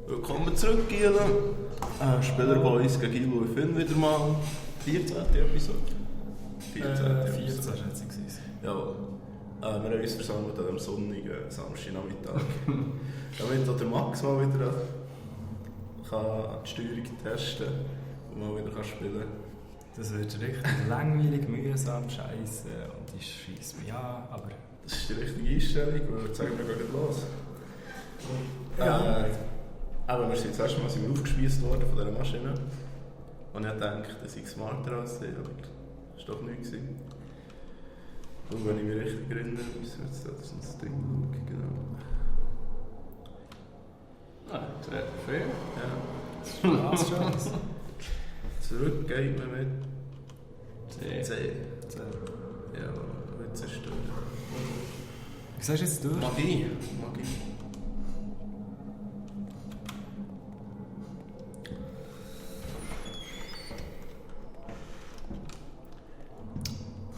Willkommen zurück, Gielo. Spielerboys gegen Gielo und Finn wieder mal. 14. Episode? 14 schätze ich. Ja. Wir haben uns versammelt an einem sonnigen Samstagnachmittag. Damit auch der Max mal wieder kann die Steuerung testen und mal wieder spielen kann. Das wird richtig langweilig, mühsam, scheiße und ich scheisse mich an, aber... Das ist die richtige Einstellung, weil wir zeigen, wir gehen los. Ja. Aber wir sind das erste Mal aufgespießt worden von dieser Maschine. Und ich dachte, das sei smarter als sie, aber das war doch nichts. Und wenn ich mich richtig erinnere, müssen wir jetzt das Ding schauen. Genau. Ah, das wäre fair. Ja. Das ist schon. Zurück geht man mit C. Ja, wird zerstört. Wie sagst du jetzt durch? Magie.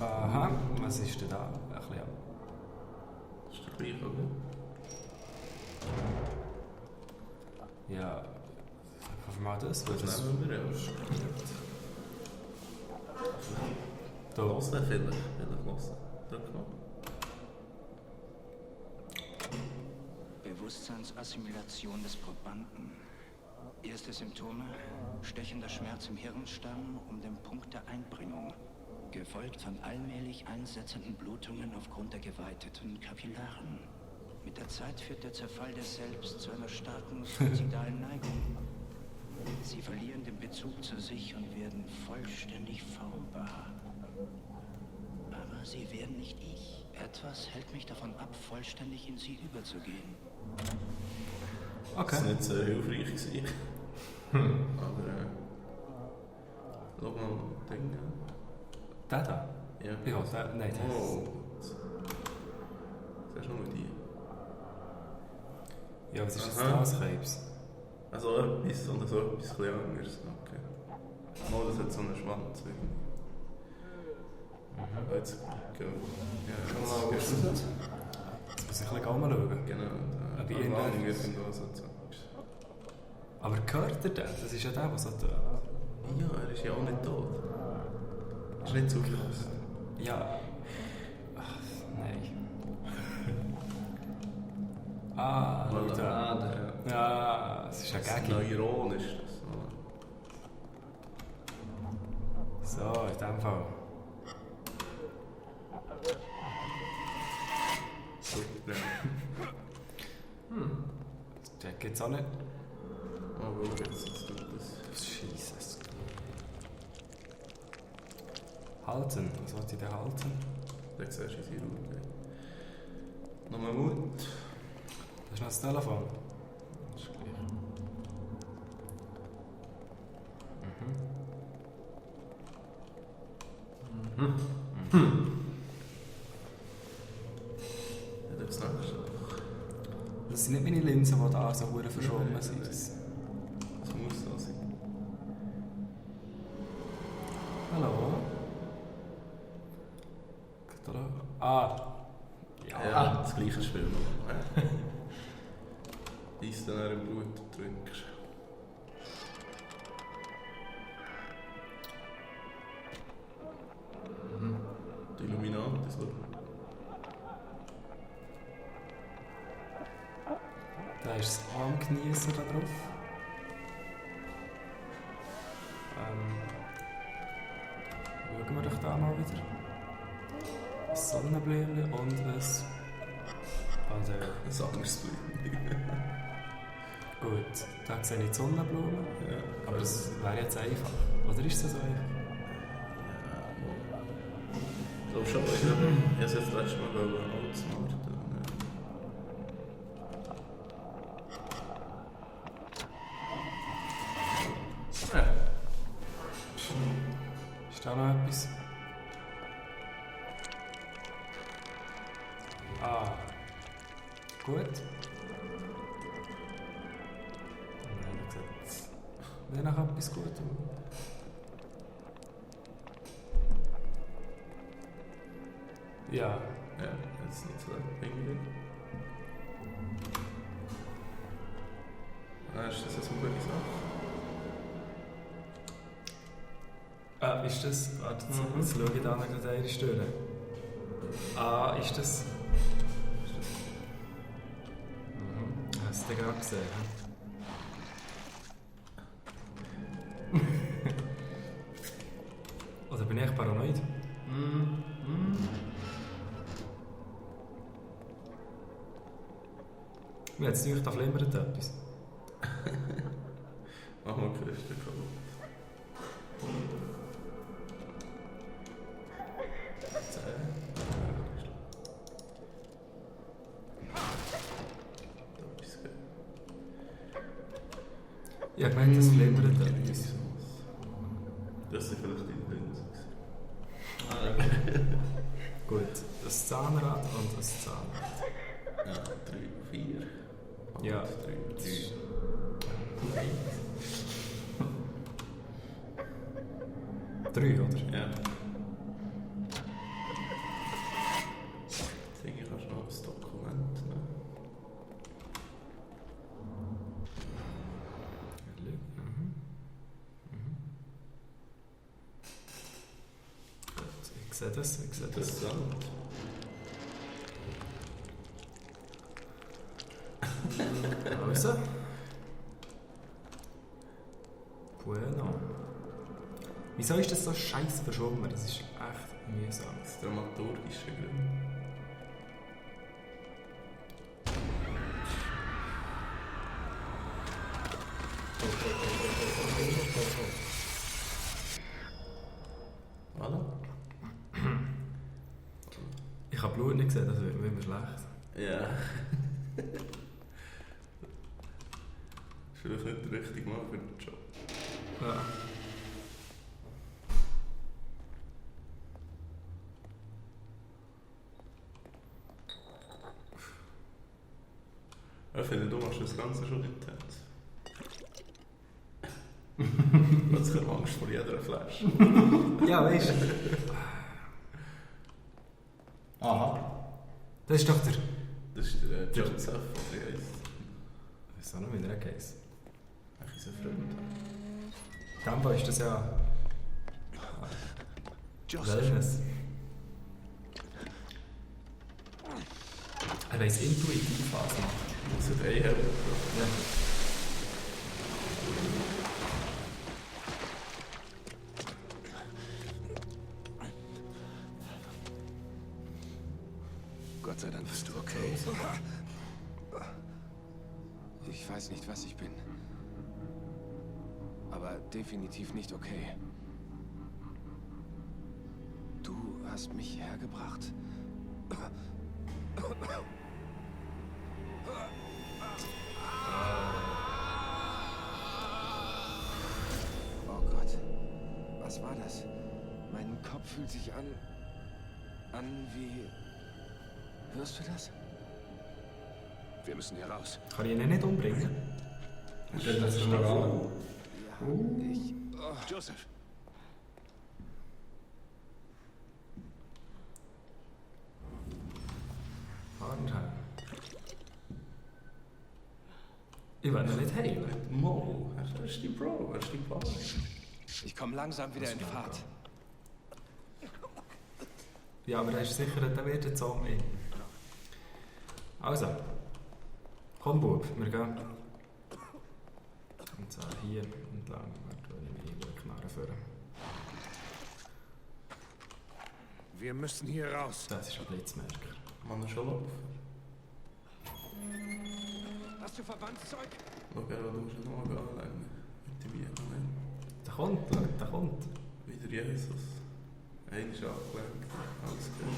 Aha, was ist denn da? Ein bisschen ab. Das ist der gleiche, oder? Ja, hoffen wir mal das. Das nehmen wir, ja. Da. Hören vielleicht hören. Drück mal. Bewusstseinsassimilation des Probanden. Erste Symptome: stechender Schmerz im Hirnstamm um den Punkt der Einbringung, gefolgt von allmählich einsetzenden Blutungen aufgrund der geweiteten Kapillaren. Mit der Zeit führt der Zerfall des Selbst zu einer starken suizidalen Neigung. Sie verlieren den Bezug zu sich und werden vollständig formbar. Aber sie werden nicht ich. Etwas hält mich davon ab, vollständig in sie überzugehen. Okay. Das war nicht sehr hilfreich gewesen. Aber schau mal Ding. Der da? Ja. Ja, der, nein, der Oh. Das ist nur die. Ja, was ist jetzt Aha. das, Krebs? Also etwas oder so etwas anderes. Okay. Oh, das hat so einen Schwanz irgendwie. Jetzt gehen wir. Ja, Schon mal mal jetzt. Jetzt muss ich ein bisschen schauen. Genau. Ob ich Lang irgendetwas- irgendwo so. Aber gehört er denn? Das ist ja der, der so... Ja, er ist ja auch nicht tot. Ist nicht zugelassen. Ja. Ach, nein. Ah, Voilà. da. Ja, es ist ja Das ist gegen. ironisch. So, in dem Fall. Super. Das check jetzt auch nicht. Aber jetzt tut das. Jesus. Halten. Was wollte ich denn halten? Jetzt siehst du in Ruhe. Nochmal Mut. Das ist noch das Telefon. Das ist gleich. Ja, das nächste. Das sind nicht meine Linsen, die da so verdammt verschwommen Nein, sind. nein. Das- Das muss so sein. Hallo? Geht da? Ah! Ja, das gleiche Spiel noch. Lies dann im Blut und trinkst. Die Illuminati, so. Da ist das Armgenießen da drauf. Schauen wir doch da mal wieder. Ein Sonnenblümchen und ein... Also, Ein anderes Bild. gut, da sehe ich die Sonnenblume. Ja, Aber das wäre jetzt einfach. Oder ist das so einfach? Ich glaube schon, ich habe es jetzt letztes Mal outsmarten. Ja. Ist da noch etwas? Ah. Gut. Nein, wie gesagt, wäre noch etwas gut. Ja. Ja, jetzt noch so irgendwie. Ist das eine gute Sache? Ist das... Warte, jetzt schaue ich da noch gerade eine Störe. Ist das... Hast du den gerade gesehen? Oder bin ich paranoid? Mir hat es nicht, da flimmert etwas. Mach mal Kiste kaputt. Ja, ich meine, das flimmert etwas. Das ist vielleicht in Linz. Gut, das Zahnrad und das Zahnrad. Ja, 3, 4. Ja. 3, 3. Drei, oder? Ja. Ich denke, kannst du noch das Dokument nehmen. Ich sehe das, ich sehe das. Interessant. Also. Bueno. Wieso ist das so scheiße verschwommen? Das ist echt mühsam. Das dramaturgische Gründe. Voilà. Ich habe Blut nicht gesehen, das wird mir immer schlecht. Ja. Das ist vielleicht nicht der richtige Mann für den Job. Ja. Ich finde, du machst das Ganze schon intens. Jetzt habe ich Angst vor jeder Flasche. Ja, weißt du. Aha. Das ist doch der. Das ist der Joseph, der heisst. Ich weiß auch noch, wie der heisst. Eigentlich so Freund. Gamba ist das ja. Joseph. Wellness. Er weiss intuitiv was machen. Das hat helfen. Ja. Gott sei Dank bist du okay. Ich weiß nicht, was ich bin. Aber definitiv nicht okay. Du hast mich hergebracht. Oh Gott. Was war das? Mein Kopf fühlt sich an wie... Hörst du das? Wir müssen hier raus. Kann ich ihn nicht umbringen? Stell das schon mal an. Ja, ich... Oh. Joseph. Harnheim. Ich will ihn nicht heilen. Mo, er ist die Bro, er ist die Bro. Ich komme langsam wieder in Fahrt. Ja, aber er ist sicher, der wird jetzt auch mit. Also. Komm, Bub, wir gehen. Und zwar hier entlang. Warte, wenn ich mich hier Knarre führe. Wir müssen hier raus. Das ist ein Blitzmerker. Man ist schon laufen. Hast du Verbandszeug? Schau, du musst ihn noch anlegen. Mit dem Bienen. Der kommt, schau, der kommt. Wieder Jesus. Einer ist abgelenkt. Alles gut.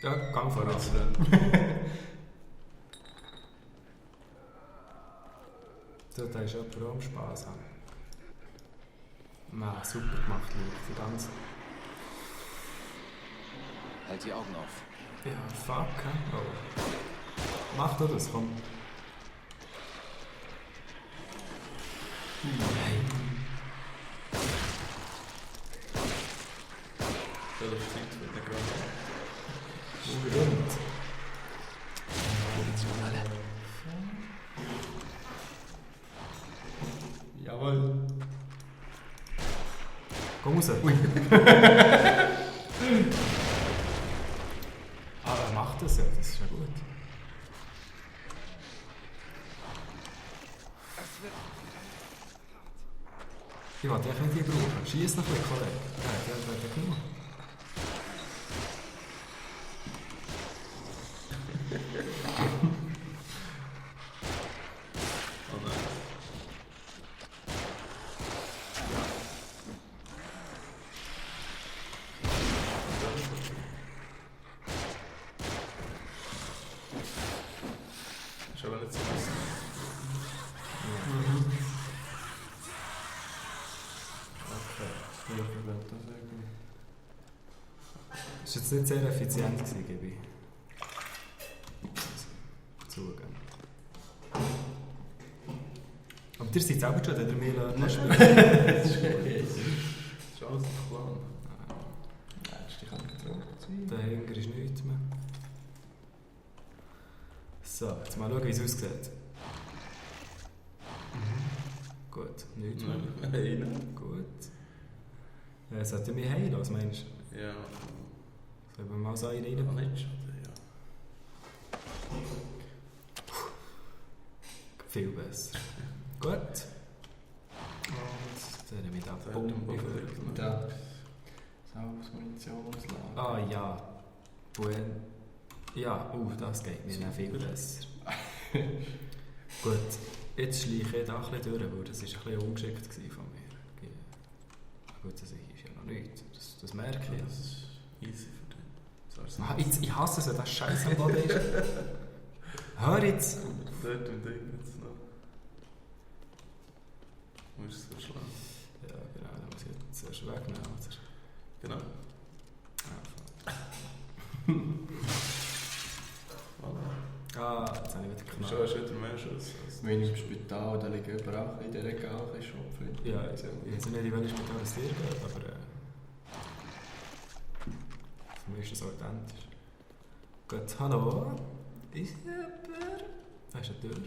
Ja, gang voraus. So, da ist jemand, der auch Spass haben. Man, super gemacht, Leute. Ganz. Halt die Augen auf. Ja, fuck, hä? Oh. Mach du das, komm. Nein. Das ist Zeit für den Grand. Stimmt. Munition alle. Jawohl. Komm raus. Ah, er macht das ja, das ist ja gut. Ich wollte dich nicht brauchen. Schieß noch ein bisschen, Kollege. Ja, der wird ja genug. Oh nein. Ist aber nicht so was. Ja, verwählt das irgendwie. Das war jetzt nicht sehr effizient, gewesen, gebe ich zugeben. Aber ihr seid selber schon, der mir lernen spielen. Das ist alles nach Plan. Hättest dich angetragen. Der Hänger ist nichts mehr. So, jetzt mal schauen, wie es aussieht. Gut, nichts mehr. Nein. Gut. Ja, sollte mich heilen, was meinst du? Ja. Sollen wir mal so einen Ja, rein? nicht schon. Ja. Viel besser. Gut. Und dann mit ab. Da. Sausmunitionslager. Ah ja. Ja, das geht mir noch viel besser. Gut, jetzt schleiche ich da ein bisschen durch, weil das war ein bisschen ungeschickt von mir. Gut, das ist ja noch nichts. Das merke ich. Das ist easy für dich. Ah, jetzt, ich hasse es, wenn das Scheiß am Boden ist. Hör jetzt! Dort und Ding jetzt noch. Muss es so schlagen. Ja, genau, dann muss ich jetzt zuerst wegnehmen. Oder? Genau. Voilà. Ah, jetzt habe ich wieder Schon geknallt. hast du wieder mehr Schuss. Wenn ich im Spital, da liegen überall in der Regal ein Schopf. Ja, ich weiß nicht, in welches Spital es dir geht, aber für mich ist das authentisch. Gut, hallo? Ist jemand? Da ist eine Tür.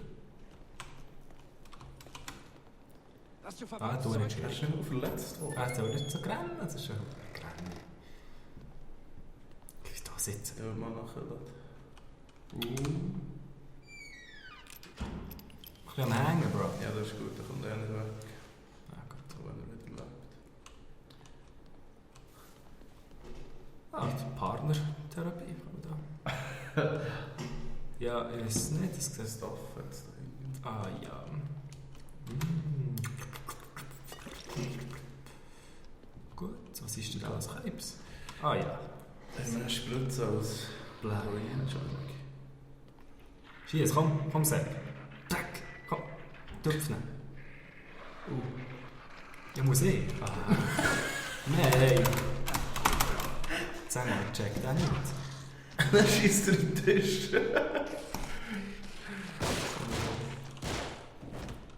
Lass du Ah, du nicht Hast schlecht. du nicht verletzt worden? Ah, jetzt soll nicht so rennen, das ist schon rennen. Ich da sitzen. Ja, mal nachher. Ein bisschen am Hängen, Bro. Ja, das ist gut, dann kommt er nicht weg. Ah, gut. Auch wenn er wieder lebt. Ah, die Partnertherapie kommen da. Ja, ich weiß nicht, das Das sieht... Stoff jetzt da hinten. Ah, ja. Gut, was ist denn da als Krebs? Ah, ja. Das ist eine Spritze aus Heroin, Entschuldigung. Schieß, komm, sag. Zack, komm, tupfen. Ja, muss ich. Ah. Nein. Sag mal, check den nicht. Dann schießt er in den Tisch.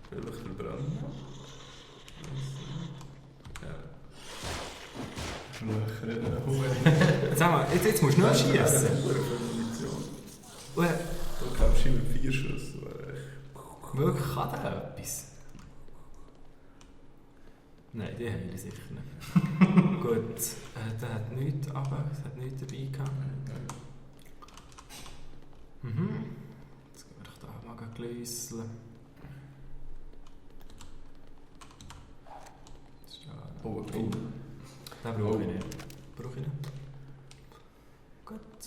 Vielleicht verbrennen. Ja. Löcher. Sag mal, jetzt musst du noch schießen. Das ist eine Munition. Du kommst immer mit 4 Schüssen. Wirklich, kann der etwas? Nein, die haben ich sicher nicht. Gut, der hat nichts, aber es hat nichts dabei gehabt. Jetzt gehen wir doch da mal glüsseln. Oh. Den brauche ich nicht. Brauche ich nicht. Gut.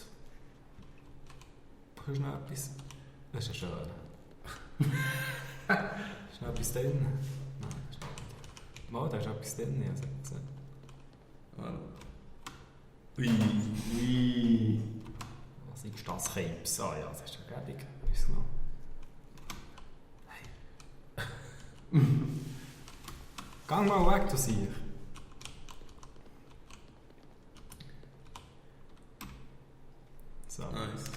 Hast du noch etwas? Das ist ja schön. Ist noch etwas drin? Nein, ist nicht. Mal, da ist noch etwas drin. Also, Ui. was ist das? Krebs? Ah ja, das ist ja gäbig. Weiss noch. Hey. Gang mal weg, du Sieg. So. Nice.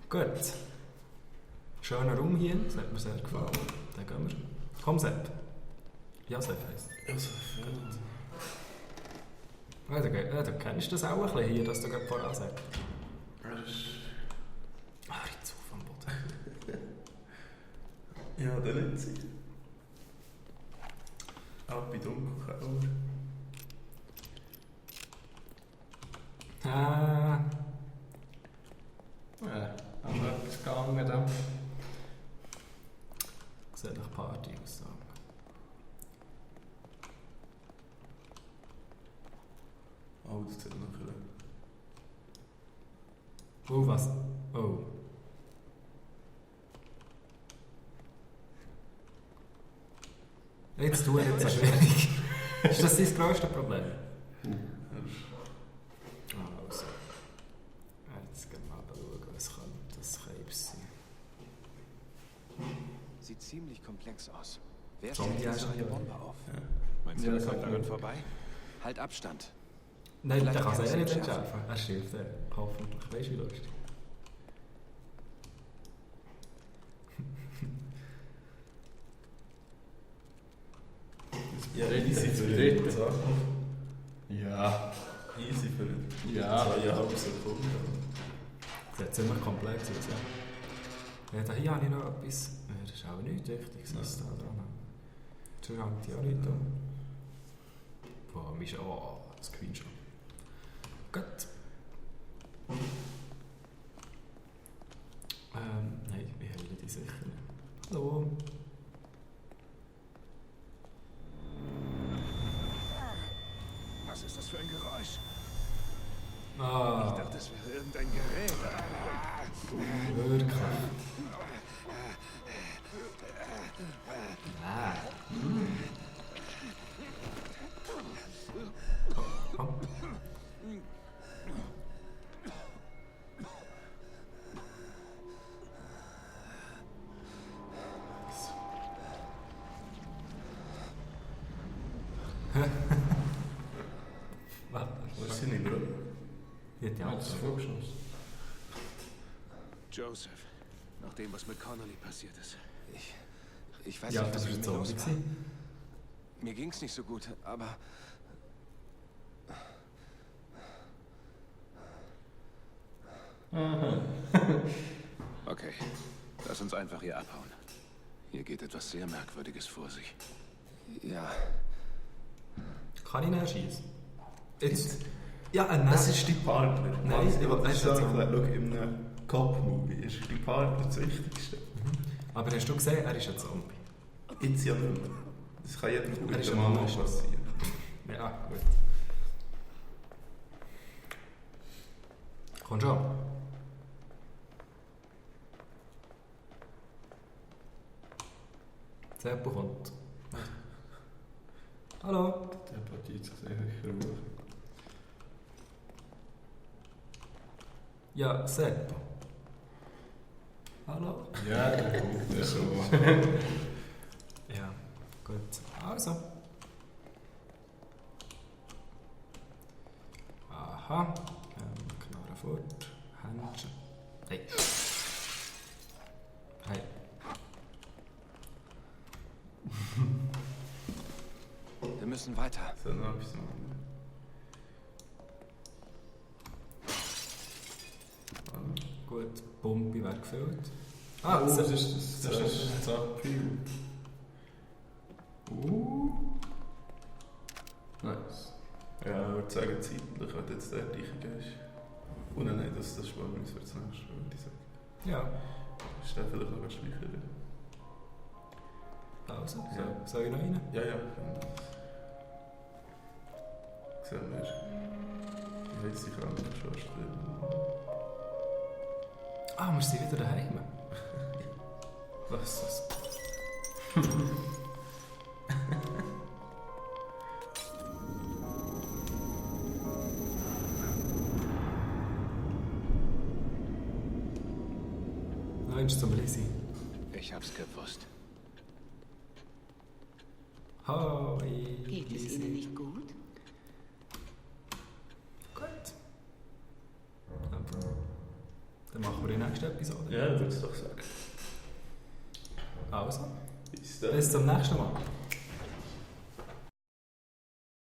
Gut. Schöner Raum hier, das hat mir sehr gefallen. Dann gehen wir. Komm, Sepp. Ja, Sepp heisst. Josef, ja. Ja, du kennst das auch ein bisschen hier, dass du gerade voran sagst. Das ist... Ah, jetzt auf am Boden. Ja, dann nicht sein. Ab in Dunkelkeller. Ja, also etwas gegangen da. Sieht nach Party aus. So. Oh, das sieht nachher. Oh, was? Oh. Jetzt tue ich jetzt so schwierig. Ist das dein grösstes Problem? Also. Jetzt gehen wir mal schauen, was könnte das Krebs sein. Sieht ziemlich komplex aus. Wer Zombie stellt jetzt so ist eine ja. Bombe auf? Meinst du, Ja, er das kommt hat daran man. vorbei? Halt Abstand. Nein, Vielleicht der kann es kannst eh du nicht ihn entschärfen. Er stirbt hoffentlich. Weißt du, wie lustig? Ja, Easy für den. den. Ja. Easy für den. Ja. 2,5 Sekunden. Sieht ziemlich komplex aus, ja. Ja, da hier habe ich noch etwas. Das ist auch nichts Wichtiges, was da dran hat. Sonst hängt die auch nicht an. Boah, mich oh, das Queen schon. Gut. Nein, wir haben die sicher nicht. Hallo. Was ist das für ein Geräusch? Ah, Ich dachte, es wäre irgendein Gerät. wirklich. Ah. Oh. Was? Was sind die Brüder? Die hat die Ja, das ist vorgeschossen. Joseph, nach dem, was mit Connolly passiert ist. Ich weiß Ja, nicht, das was war mit ein mir los Zombie. war. gewesen. Mir ging's nicht so gut, aber Okay, lass uns einfach hier abhauen. Hier geht etwas sehr Merkwürdiges vor sich. ja, Kann ich ihn erschießen? Jetzt. Ja, Das ist dein Partner. Nein, ich ich wollte weiß sagen, jetzt schau, in einem Cop-Movie ist dein Partner das Wichtigste. Aber hast du gesehen, er ist ein Zombie. Jetzt ja nicht mehr. Das kann jedem Er ist guten ein Mann Mensch. noch passieren. Ja, gut. Komm schon. Seppo kommt. Hallo. Der Partie sich sicher ruhig. Ja, Seppo. Hallo. Ja, der kommt ja so. Ja, gut. Also. Aha. Knarre fort. Händchen. Hey. Hey. wir müssen weiter. So, noch etwas machen. Gut, die Pumpe wäre gefüllt. Ah, das Se- ist das Zapfil. Nice. Ja, ich würde sagen, zeitlich, wenn du jetzt dort reingehst. Und dann nicht, dass das spannend ist für das nächste Mal, würde ich sagen. Ja. Ist der vielleicht noch schleicher? Pause. Ja. Soll ich noch rein? Ja, ja. Sehen wir. Wie heisst die Krankenschwester? Ah, wir sind wieder daheim. Was ist das? Nein, zum Lisi. Ich hab's gewusst. Hi. Geht es Ihnen nicht gut? Gut. Dann machen wir die nächste Episode. Ja, ich würde es doch sagen. Also, Bis dann. bis zum nächsten Mal.